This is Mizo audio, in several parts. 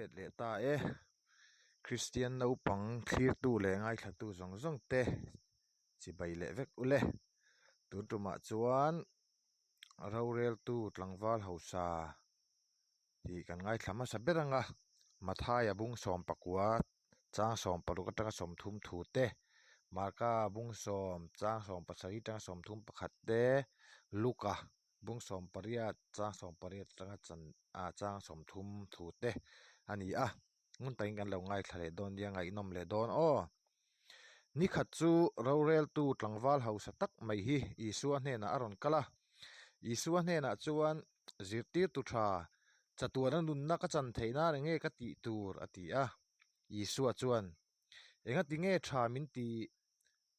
let leh ta e. Kristian naupang thlirtu leh ngaithlatu zawng zawng te chibai leh vek ule. Tun tumah chuan roreltu tlangval hausa tih kan ngaithla hmasa ber ang a, Mathaia bung 19 chang 16 atanga 30 thu te, Marka bung 10 chang 17 atanga 31 te, Luka bung 18 chang 18 atanga chan ah chang 30 thu te a ni a, ngun takin kan lo ngaithla leh dawn nia ngaihnawm leh dawn aw. Nikhat chu roreltu tlangval hausa tak mai hi Isua hnenah a rawn kal a, Isua hnenah chuan zirtirtu tha chatuana nunna ka chan theih nan enge ka tih tur a ti a, Isua chuan engati nge tha min ti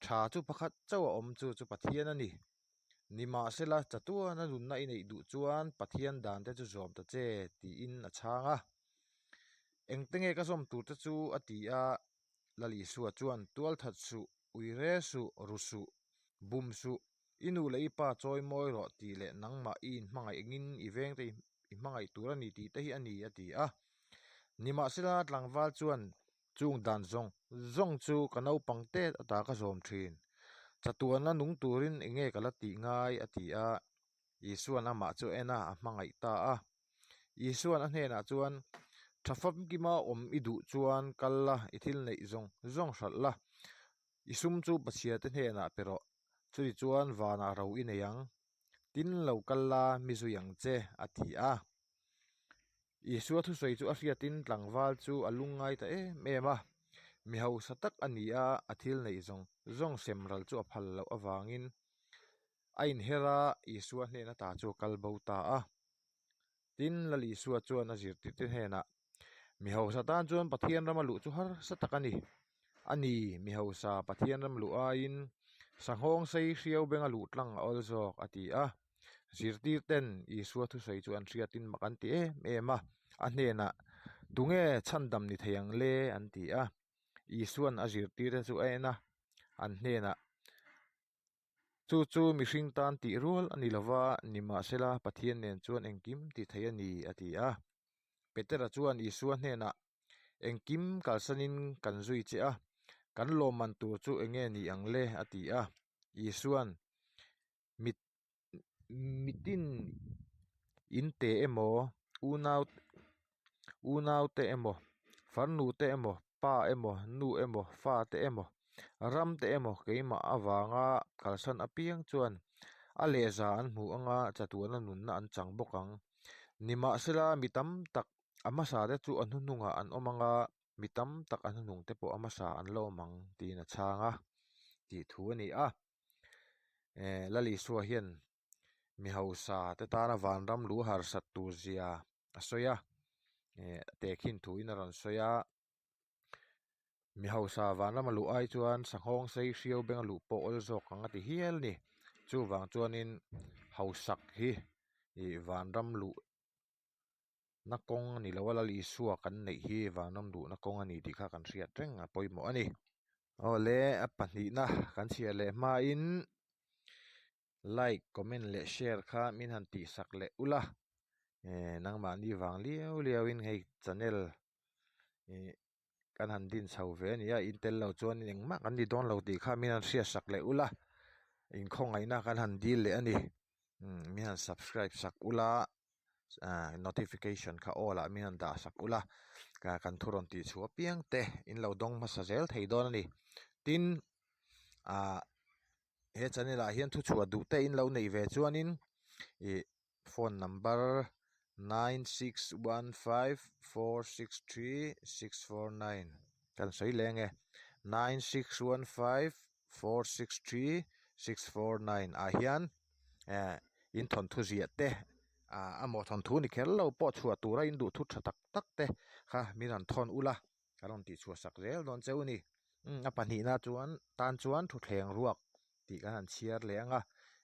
tha chu pakhat chauh a awm chu chu Pathian a ni. Nimahsela chatuana nunna i neih duh chuan Pathian dan te chu zawm ta che tiin a chhang a, engte nge ka zawm tur te chu a ti a. Lal Isua chuan, Tual that suh, ui re suh, ru suh, bum suh, i nu leh i pa chawi mawi rawh tih leh nangmah i inhmangaih engin i veng te i hmangaih tur a ni tih te hi a ni, a ti a. Nimahsela tlangval chuan, Chung dan zawng zawng chu ka naupang tet ata ka zawm thin. Chatuanna nung turin enge ka la tih ngai, a ti a. Isua'n amah chu a en a, a hmangaih ta a. Isua'n a hnenah chuan, Tha famkima awm i duh chuan kal la, i thil neih zawng zawng hralh la. I sum chu Pathiante hnenah pe rawh, chuti chuan vanah ro i nei ang. Tin lo kal la, mi zui ang che, a ti a. Isua thusawi chu a hriatin tlangval chu a lungngai ta em em a. Mi hausa tak a ni a, a thil neih zawng zawng sem ral chu a phal loh avangin a inher a, Isua hnen ata chu a kal bo ta a. Tin, Lal Isua chuan a zirtirte hnenah, Mi hausa tan chuan Pathian rama luh chu harsa tak a ni. A ni, mi hausa Pathian ram luh aiin sanghawng sei hriau benga luh tlang a awl zawk, a ti a. Zirtirten Isua thusawi chu an hriatin mak an ti em em a, a hnenah, Tunge chhandam ni thei ang le? an ti a. Isua'n a zirtirte chu a en a, an hnenah, Chu chu mihring tan tih rual a ni lo va, nimahsela Pathian nen chuan engkim ti thei a ni, a ti a. Petera chuan Isua hnenah, Engkim kalsanin kan zui che a, kan lawmman tur chu eng nge ni ang le? a ti a. Isua'n, Mit mitin in te emaw, unau unau te emaw, farnu te emaw, pa emaw, nu emaw, fa te emaw, ram te emaw keimah avanga kalsan apiang chuan a lehza an hmu anga chatuana nunna an chang bawk ang. Nimahsela mi tam tak a hmasa te chu a hnuhnungah an awm anga mi tam tak a hnuhnung te pawh a hmasa an la awm ang tiin a chhang a tih thu a ni a. Eh Lal Isua hian mi hausa te tana vanram lu harsat tur zia a sawi a eh tehkhin thuin a rawn sawi a mi hausa vanram a luh ai chuan sanghawng sei hriau beng a luh pawh awl zawk ang a ti hial a ni chuvang chuanin hausak hi ih vanram luh na kawng a ni lo a Lal Isua kan neih hi vanram luhna kawng a ni tih kha kan hriat reng a pawimawh a ni. Awle a pahnihna kan chhiar leh hmain like comment leh share kha min han tih sak leh ula eh nangmahni vang liau liau in hei channel ih kan han din chho ve a ni a in tel lo chuan engmah kan ni dawn lo tih kha min han hriat sak leh ula inkhawngaihna kan han dil leh a ni umm min han subscribe sak ula ah notification kha all ah min han dah sak ula kan thu rawn tih chhuah apiang te in lo dawng hmasa zel thei dawn a ni tin ah he channel ah hian thuchhuah duh te in lo neih ve chuanin ih phone number 9615463649 kan sawi leng e 9615463649 ah hian eh in thawnthu ziah te ah a maw thawnthu ni kher lo pawh chhuah tura in duh thu tha tak tak te kha min rawn thawn ula ka rawn tih chhuah sak zel dawn cheu a ni umm a pahnihna chuan tan chuan thutthleng ruak tih kan han chhiar leh ang a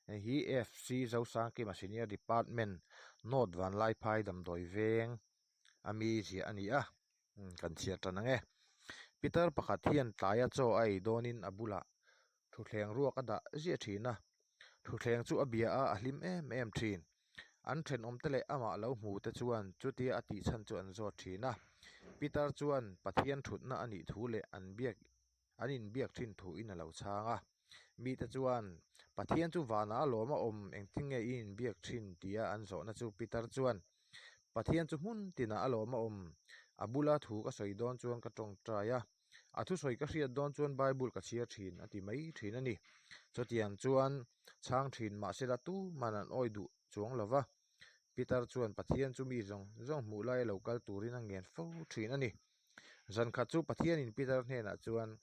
hei hi F C Zosangkima Senior Department North Vanlaiphai damdawi veng a mi ziah a ni a umm kan chhiar tan ang e pitar pakhat hian tlaia chaw a ei dawnin a bulah thutthleng ruak a dah ziah thin a thutthleng chu a bia a a hlim em em thin. An thenawm te leh amah lo hmu te chuan chutia a tih chhan chu an zawt thin a. Pitar chuan Pathian thutna a nih thu leh an biak an inbiak thin thuin a lo chhang a. Mite chuan, Pathian chu vanah a lawm a awm, engtin nge i inbiak thin? tia an zawhna chu Pitar chuan, Pathian chu hmun tinah a lawm a awm, a bula thu ka sawi dawn chuan ka tawngtai a, a thusawi ka hriat dawn chuan Bible ka chhiar thin a ti mai thin a ni. Chutiang chuan chhang thin mahsela tuman an awi duh chuang lo va. Pitar chuan Pathian chu mi zawng zawng hmuh laia lo kal turin a ngen fo thin a ni. Zan khat chu Pathianin Pitar hnenah chuan,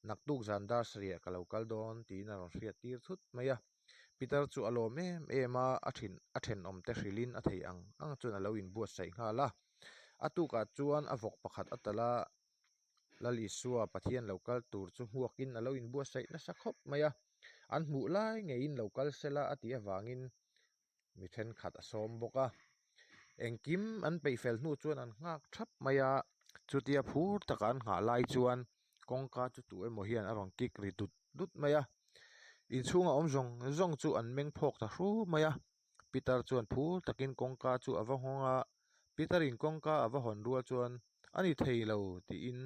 Naktuk zan dar sarih ka lo kal dawn tiin a rawn hriat tir thut mai a. Pitar chu a lawm em em a, a thin a thenawm te hrilhin a thei ang ang chuan a lo inbuatsaih nghal a. A tukah chuan a vawk pakhat a talh a, Lal Isua Pathian lo kal tur chu hmuakin a lo inbuatsaih nasa khawp mai a. An hmuh lai ngeiin lo kal sela a tih avangin mi thenkhat a sawm bawk a. Engkim an peih fel hnu chuan an nghak thap mai a, chutia phur taka an nghah lai chuan kawngka chu tu emaw hian a rawn kik ri dut dut mai a. Inchhunga awm zawng zawng chu an meng phawk ta hru mai a. Pitar chuan phur takin kawngka chu a va nghawng a, Pitarin kawngka a va hawn rual chuan a ni thei lo tiin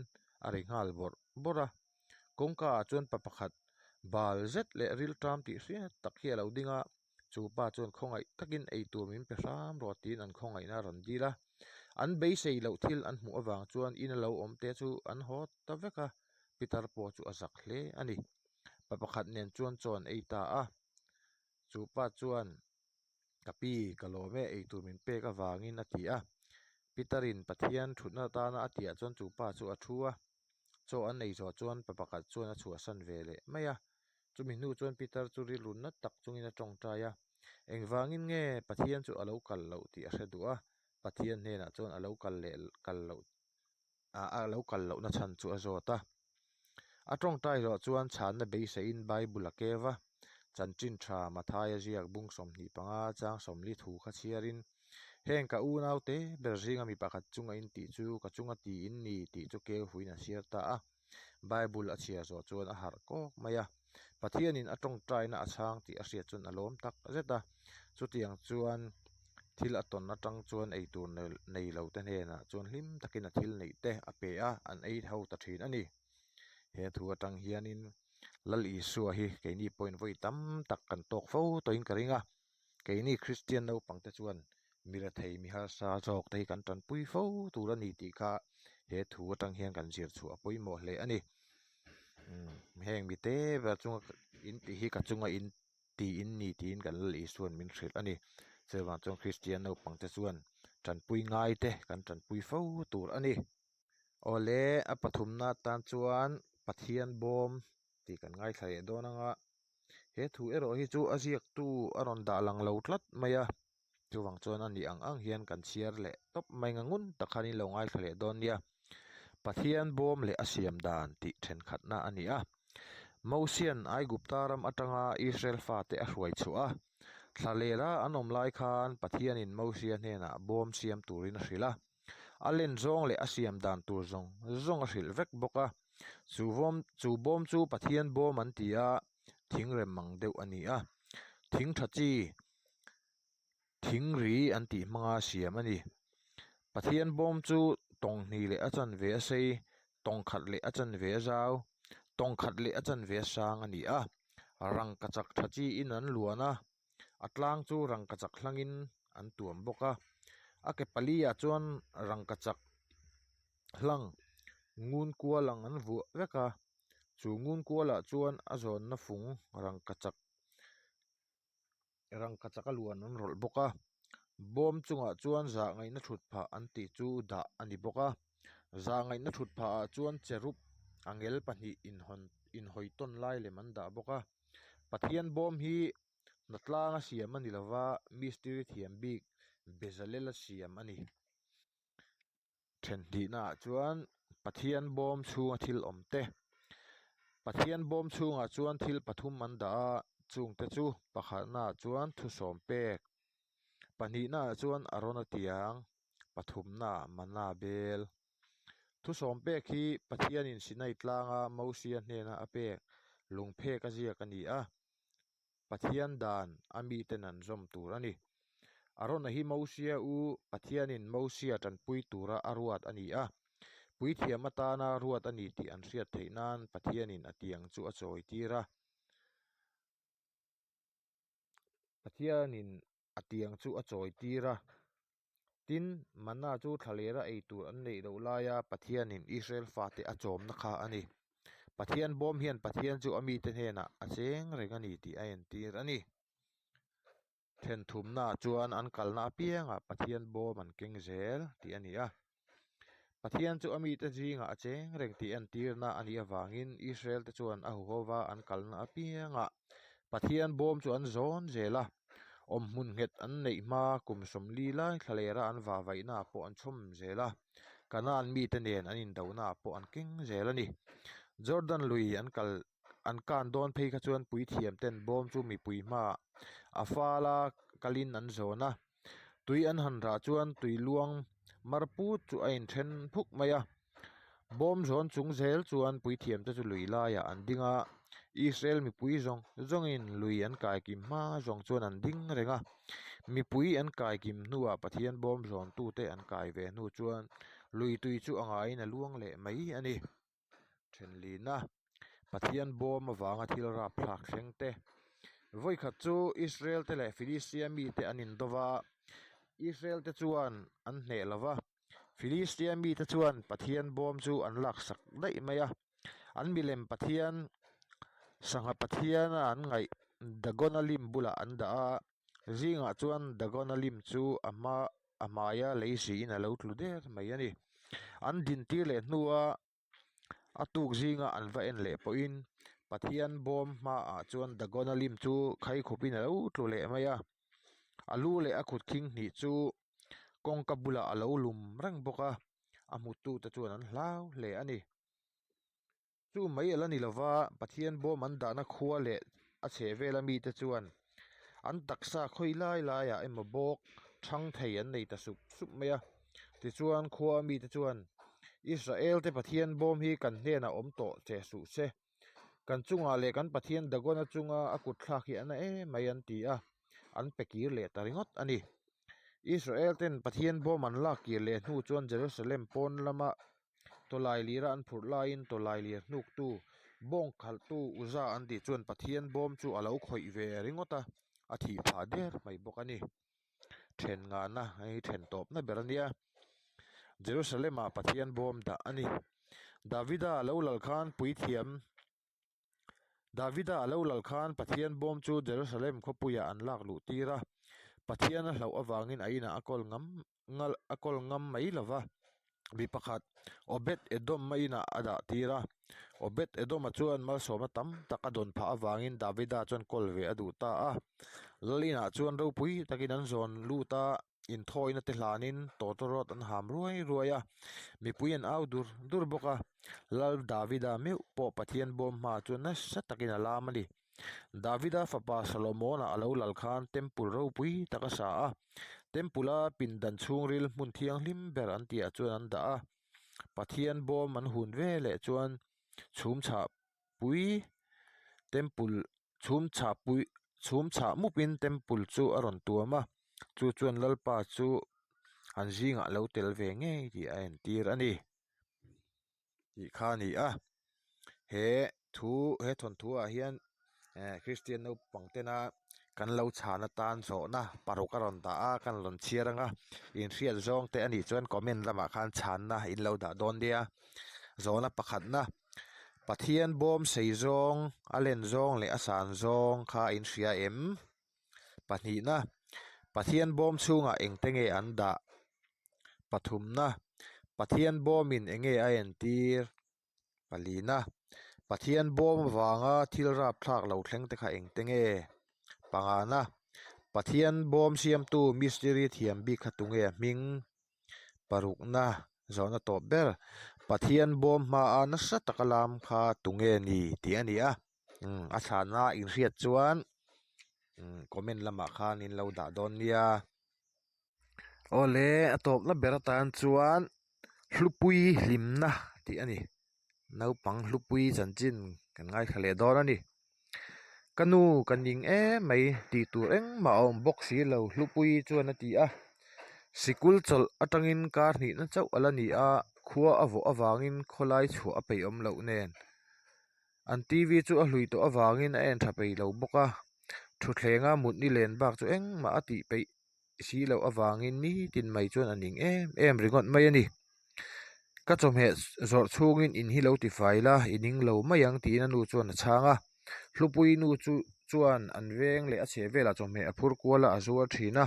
a ri nghal bawrh bawrh a. Kawngka ah chuan pa pakhat bal zet leh rilṭam tih hriat tak hi a lo ding a. Chu pa chuan khawngaih takin eitur min pe hram rawh tiin an khawngaihna a rawn dil a. An beisei loh thil an hmuh avang chuan in a lo awm te chu an haw ta vek a, Pitar pawh chu a zak hle a ni. Pa pakhat nen chuan chaw an ei ta a. Chu pa chuan Ka pi, ka lawm e, eitur min pek avangin a ti a. Pitarin Pathian thutna atana a tihah chuan chu pa chu a thu a. Chaw an ei zawh chuan pa pakhat chuan a chhuahsan ve leh mai a. Chumi hnu chuan Peter chu rilru nat tak chungin a tawngtai a, Engvangin nge Pathian chu a lo kal loh tih a hre duh a, Pathian hnenah chuan a lo kal leh kal loh a lo kal lohna chhan chu a zawt a. A tawngtai zawh chuan chhanna beiseiin Bible a keu a, chanchin tha Mathaia ziak bung 25 chang 40 thu kha chhiarin, Heng ka unaute ber zinga mi pakhat chunga in tih chu ka chunga ti in ni tih chu keu huin a chhiar ta a. Bible a chhiar zawh chuan a harh kawk mai a, Pathianin a tawngtaina a chhang tih a hriat chuan a lawm tak zet a. Chutiang chuan thil a tawn atang chuan eitur nei lo te hnenah chuan hlim takin a thil neih te a pe a, an ei ho ta thin a ni. He thu atang hianin Lal Isua hi keini pawhin vawi tam tak kan tawk fo tawhin ka ring a. Keini Kristian naupang te chuan mi rethei mi harsa zawk te hi kan tanpui fo tur a ni tih kha he thu atang hian kan zir chhuah a pawimawh hle a ni. Umm heng mi te ber chunga in tih hi ka chunga in ti in ni tiin kan Lal Isua'n min hrilh a ni. Chuvang chuan Kristian naupang te chuan tanpui ngai te kan tanpui fo tur a ni. Awle a pathumna atan chuan Pathian bawm tih kan ngaithla leh dawn ang a. He thu erawh hi chu a ziaktu a rawn dah lang lo tlat mai a, chuvang chuan a nih ang ang hian kan chhiar leh tawp mai nga ngun tak khan in lo ngaithla leh dawn nia. Pathian bawm leh a siam dan tih thenkhatna a ni a. Mosian Aigupta ram atanga Israel fate a hruai chhuah a, thla lera an awm lai khan Pathianin Mosia hnenah bawm siam turin a hrilh a. A len zawng leh a siam dan tur zawng zawng a hrilh vek bawk a, chu vawm chu bawm chu Pathian bawm an ti a, thing rem ang deuh a ni a, thing tha chi thing ri an tih hmanga siam a ni. Pathian bawm chu tawng hnih leh a chanve a sei, tawng khat leh a chanve a zau, tawng khat leh a chanve a sang a ni a, rangkachak tha chi in an luan a. A tlang chu rangkachak hlangin an tuam bawk a a ke pali ah chuan rangkachak hlang ngun kual ang an vuah vek a chu ngun kual ah chuan a zawnna fung rangkachak rangkachak a luan an rawlh bawk a bawm chungah chuan zah ngaihna thut phah an tih chu dah a ni bawk a zah ngaihna thut phah ah chuan cherub angel pahnih inhawn inhawi tawn lai lem an dah bawk a. Pathian bawm hi hnatlanga siam a ni lova, mistiri thiam bik Bezalel a siam a ni. Thenhnihnaah chuan Pathian bawm chhunga thil awm te. Pathian bawm chhungah chuan thil pathum an dah a, chungte chu pakhatnaah chuan thusawm pek, pahnihnaah chuan Arona tiang, pathumnaah mana bel. Thusawm pek hi Pathianin Sinai tlanga Mosia hnena a pek lungphek a ziak a ni a, Pathian dan a miten an zawm tur a ni. Arona hi Mosia u Pathianin Mosia tanpui tura a ruat a ni a. Puithiam atana ruat a ni tih an hriat theih nan Pathianin a tiang chu a chawi tir a. Pathianin a tiang chu a chawi tir a. Tin, Manna chu thlalera ei tur an neih loh laia Pathianin Israel fate a chawmna kha a ni. Pathian bawm hian Pathian chu a mite hnenah a cheng reng a ni tih a entir a ni. Thenthumnaah chuan an kalna apiangah Pathian bawm an keng zel tih a ni a. Pathian chu a mite zingah a cheng reng tih entirna a nih avangin Israel te chuan a huhova an kalna apiangah Pathian bawm chu an zawn zel a. Awmhmun nghet an neih hma kum 40 lai thlalera an vavaihnaah pawh an chhawm zel a. Kanaan mite nen an indonaah pawh an keng zel a ni. Jordan lui an kal an kan dawn phei kha chuan puithiam ten bawm chu mipui hmaah a fala kalin an zawn a, tui an han rah chuan tui luang mar put chu a inthen phuk mai a, bawm zawn chung zel chuan puithiam te chu lui laiah an ding a, Israel mipui zawng zawngin lui an kai kim hma zawng chuan an ding reng a, mipui an kai kim hnuah Pathian bawm zawn tute an kai ve hnu chuan lui tui chu a ngaiin a luang leh mai a ni. Thenlina Pathian bawm avanga thil rapthlak thleng te. Vawikhat chu Israel te leh Philistia mite an indo va, Israel te chuan an hneh lo va, Philistia mite chuan Pathian bawm chu an laksak daih mai a. An milem Pathian, sangha Pathiana an ngaih Dagona lim bulah an dah a, zingah chuan Dagona lim chu a hma a hmaia lei siin a lo tlu der mai a ni. An dintir leh hnua a tuk zinga an va en leh pawhin Pathian bawm hmaah chuan Dagona lim chu khaikhupin a lo tlu leh mai a. A lu leh a kut khing hnih chu kawngka bulah a lo lum reng bawk a, a hmutute chuan an hlau hle a ni. Chu mai a la ni lova, Pathian bawm an dahna khua leh a chhehvela mite chuan an taksa khawi lai laiah emaw bawk thang thei an nei ta sup sup mai a. Tichuan khua mite chuan, Israel te Pathian bawm hi kan hnenah awm tawh che suh se. Kan chungah leh kan Pathian Dagona chunga a kut thlak hi a na em mai an ti a, an pe kir leh ta ringawt a ni. Israel ten Pathian bawm an lak kir leh hnu chuan Jerusalem pawn lama Tawlai lira an phurh laiin tawlai lir hnuktu, bawng khalhtu Uza an tih chuan Pathian bawm chu a lo khawih ve ringawt a, a thih phah der mai bawk a ni. Then ngahna hei then tawpna ber a nia. Jerusalem-ah Pathian bawm dah a ni. Davida a lo lal khan puithiam Davida a lo lal khan Pathian bawm chu Jerusalem khawpuiah an lak luh tir a, Pathian a hlauh avangin a inah a kawl ngam ngal a kawl ngam mai lo va, mi pakhat Obed Edom-a inah a dah tir a. Obed Edom-a chuan malsawmna tam tak a dawn phah avangin Davida chuan kawl ve a duh ta a. Lal inah chuan ropui takin an zawn lut a, inthawina te hlanin tawtawrawt an ham ruai ruai a, mipui an au dur dur bawk a. Lal Davida meuh pawh Pathian bawm hmaah chuan nasa takin a lam a ni. Davida fapa Solomona a lo lal khan Temple ropui tak a sa a, Temple a pindan chhungril hmun thianghlim ber an tihah chuan an dah a, Pathian bawm an hun ve leh chuan chhum chhah pui Temple chhum chhah pui chhum chhah mupin Temple chu a rawn tuam a, chu chuan Lalpa chu an zingah lo tel ve ngei tih a entir a ni. Tih kha a ni a, he thu he thawnthu ah hian eh Kristian naupang tena kan lo chhan atan zawhna paruk a rawn dah a kan rawn chhiar ang a inhriat zawng te a nih chuan comment lamah khan chhanna in lo dah dawn nia zawhna pakhatna Pathian bawm sei zawng a len zawng leh a san zawng kha in hria em pahnihna Pathian bawm chhungah engte nge an dah. Pathumna, Pathian bawmin eng nge a entir? Palina, Pathian bawm avanga thil rapthlak lo thleng te kha eng te nge? Pangana, Pathian bawm siamtu mistiri thiam bik kha tunge a hming? Parukna, zawhna tawp ber, Pathian bawm hmaa nasa taka lam kha tunge ni tih a ni a. Umm a chhana inhriat chuan umm comment lamah khan in lo dah dawn nia. Awle a tawpna ber atan chuan hlupui hlimna tih a ni naupang hlupui chanchin kan ngaithla leh dawn a ni ka nu ka ning em mai tih tur engmah a awm bawk si lo hlupui chuan a ti a sikul chawlh atangin kar hnihna chauh a la ni a. Khua a vawh avangin khawlai chhuah a peih awm loh nen an TV chu a hlui tawh avangin a en tha peih lo bawk a. Thuthlenga mut ni len bak chu engmah a tih peih si loh avangin nitin mai chuan a ning em em ringawt mai a ni. Ka chawhmeh zawrh chhungin in hi lo ti fai la, i ning lo mai ang tiin a nu chuan a chhang a. Hlupui nu chu chuan an veng leh a chheh velah chawhmeh a phur kual a, a zuar thin a.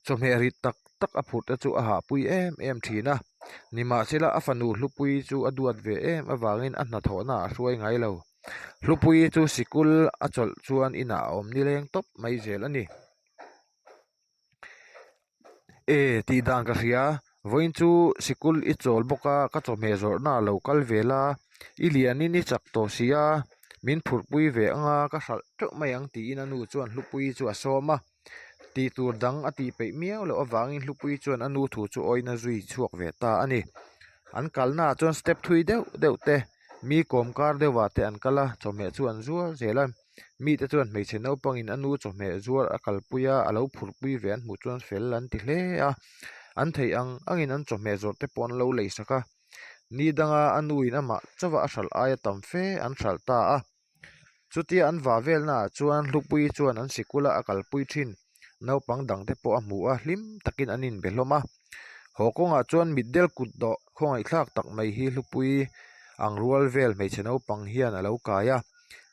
Chawhmeh rit tak tak a phurh te chu a hahpui em em thin a. Nimahsela a fanu Hlupui chu a duat ve em avangin a hnathawhna ah a hruai ngai lo. Hlupui chu sikul a chawlh chuan inah a awm nileng tawp mai zel a ni. E tih dan ka hria vawiin chu sikul i chawl bawk a ka chawhmeh zawrhna a lo kal vel a i lianin i chak tawh si a min phurhpui ve ang a ka hralh teuh mai ang tiin a nu chuan hlupui chu a sawm a tih tur dang a tih peih miau loh avangin hlupui chuan a nu thu chu awina zui chhuak ve ta a ni an kalna ah chuan step thui deuh deuh te mi kawm kar deuh ah te an kal a chawhmeh chu an zuar zel a. Mite chuan hmeichhe naupangin a nu chawhmeh zuar a kalpui a, a lo phurhpui ve an hmuh chuan fel an ti hle a. An theih ang angin an chawhmeh zawrh te pawh an lo lei sak a. Ni danga a nuin amah chauha a hralh aia tam fe an hralh ta a. Chutia an va velnaah chuan Hlupui chuan an sikula a kalpui thin. Naupang dangte pawh a hmu a, hlim takin an inbe hlawm a. Haw kawngah chuan mitdel kut dawh khawngaihthlak tak mai hi Hlupui ang rual vel hmeichhe naupang hian a lo kai a.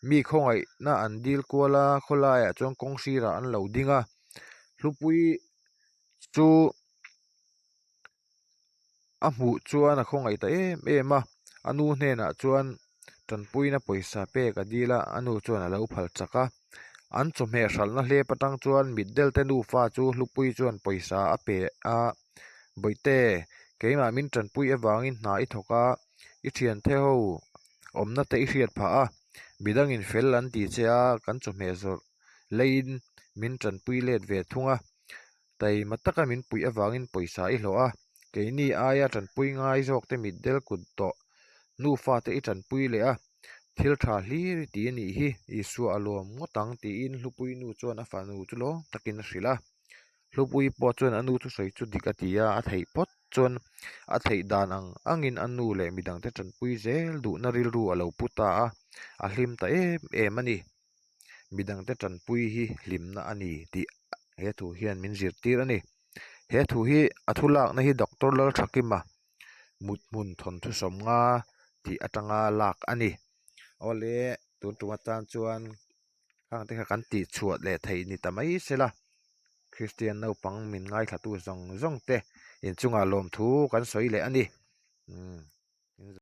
Mi khawngaihna an dil kual a, khawlaiah chuan kawng sirah an lo ding a. Hlupui chu a hmuh chuan a khawngaih ta em em a, a nu hnenah chuan tanpuina pawisa pek a dil a, a nu chuan a lo phal chak a. An chawhmeh hralhna hlep atang chuan mitdel te nufa chu Hlupui chuan pawisa a pe a, Bawihte, keimah min tanpui avangin hna i thawk a, i thiante ho awmna te i hriat phah a, midangin fel an ti che a, kan chawhmeh zawrh leiin min tanpui let ve thung a. Taima taka min puih avangin pawisa i hlawh a, keini aia tanpui ngai zawkte mitdel kut tawh nufa te i tanpui leh a, thil tha hlir i ti a nih hi, Isua a lawm ngawt ang tiin Hlupui nu chuan a fanu chu lawm takin a hrilh a. Hlupui pawh chuan a nu thusawi chu dik a ti a, a theih phawt chuan a theih dan ang angin a nu leh midangte tanpui zel duhna rilru a lo pu ta a, a hlim ta em em a ni. Midangte tanpui hi hlimna a ni tih he thu hian min zirtir a ni. He thu hi a thu lakna hi Doctor Lalthakima mut hmun thawnthu sawmnga tih atanga lak a ni. Awle tun tum atan chuan khang te kha kan tih chhuah leh theih ni ta mai sela Kristian naupang min ngaithlatu zawng zawng te inchungah lawmthu kan sawi leh a ni. Umm.